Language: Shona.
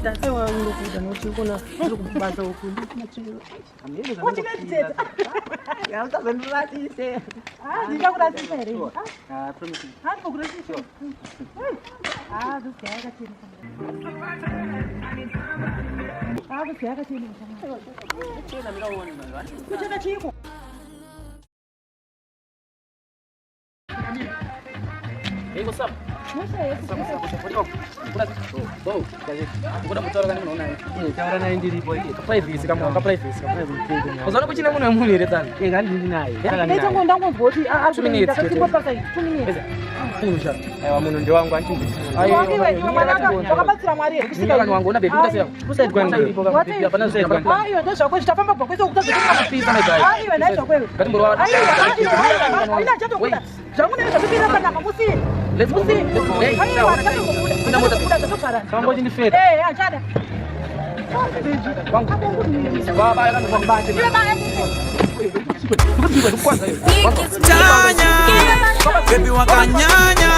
Aiwa, ndokuda nokuti kuna ndiri kubasa uku ndisina chiro. Uchinetsetsa. Usazondirasise. Ah, ndichakurasisa here? Ah, promise. Handikurasisa. Ah, this guy akachena. Ah, this guy akachena. Chena miraone manje. Kuchena chiko. Hey, what's up? Taura naye ndiripo. Kaprivacy kamwe, kaprivacy kamwe. Uzaona kuchine munhu wemunhu here tsana? Eh, ngandindi naye. Ndaita ngo ndangonzwa kuti Two minutes, chete. akasimbopasa 2 minutes. Aiwa, munhu ndewangu anchindi. Wake iwe iwe mwanaka wakabatsira Mwari here kusvika Mimi wangu una baby utasema. Kuside kwangu. What? Hapana kuside kwangu. Ah, iwe ndezvako zvitafamba kubva kwese Pisa my guy. Ah, iwe nhai zvakwewe. Ngatimborwa. Aiwa, aiwa, ina chatokuda. Zvangu nene zvakupira panapa musiye. Let's go. Musiye. Let's go. Hey, Aiwa, chatokuda. Pinda mota. Chatokuda zvatogara. Sango chindifeta. Eh, achada. Wangu. Baba yakandibate. Iwe ba. Ndikuzwa ndikukwanza iwe. Tanya, baby wakanyanya.